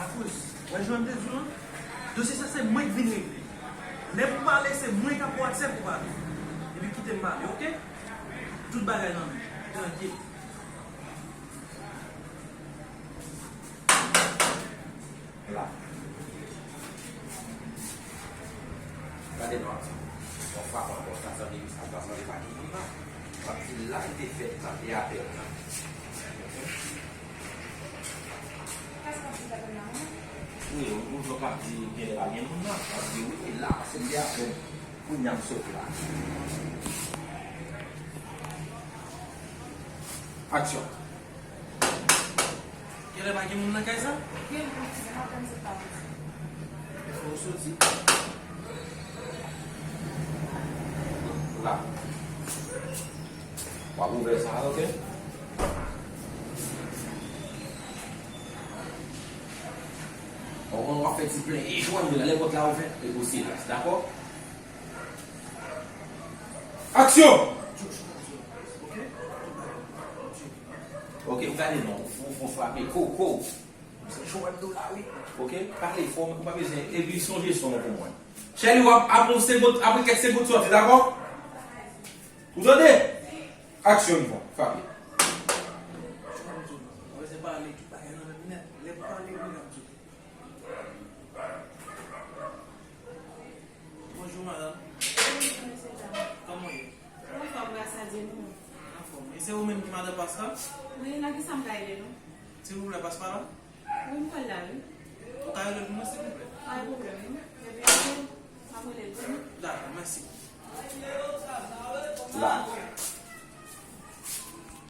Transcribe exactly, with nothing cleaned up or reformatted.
Akoz, wè jan m te di w lan, dosye sa se mwen k vin regle. Lè pou pale, se mwen k ap wè w ak sèl pou pale. Epi kite m pale, oke? Tout bagay nan men. Trankil. La. Gade non, yon fwa ankò, sa sanble, sa pa sanble pa gen moun nan. W ap di la, li te fèt la, te apèl la. Wi, yon moun k ap di genlè pa gen moun nan. W ap di wi, e la, paske m te apèl. Kounye a m sot la. Aksyon. Genlè pa gen moun nan kay sa? Gen moun, se maten se pa moun. E fò w soti. La. W ap ouvè sa, oke? Ou konn w ap fè ti plen e jwenn li la, lè pòt la ouvè, e pou silans, dakò? Aksyon! Oke, ou gade non, ou, ou frape koko. Se Joel Dola, wi. Oke, pale fò, men ou pa bezwen. Epi sonje son an pou mwen. Chèli, w ap, apre yon segond, apre kèk segond soti, dakò? Ou tande? Aksyon, Yvon, frape. Bonjou, madanm. Bonjou, mesye dam. Kòman w ye? Anfòm, gras a Dye, nou menm? Anfòm. E se ou menm ki madanm Pascal? Wi, nan ki sa m ka ede nou? Silvouplè, Pascal la? Wi, m pral la, wi. Ou ka rele l pou mwen, silvouplè? Pa gen pwoblèm, wi. Depi m ap rele l pou nou. Dakò, mèsi. La.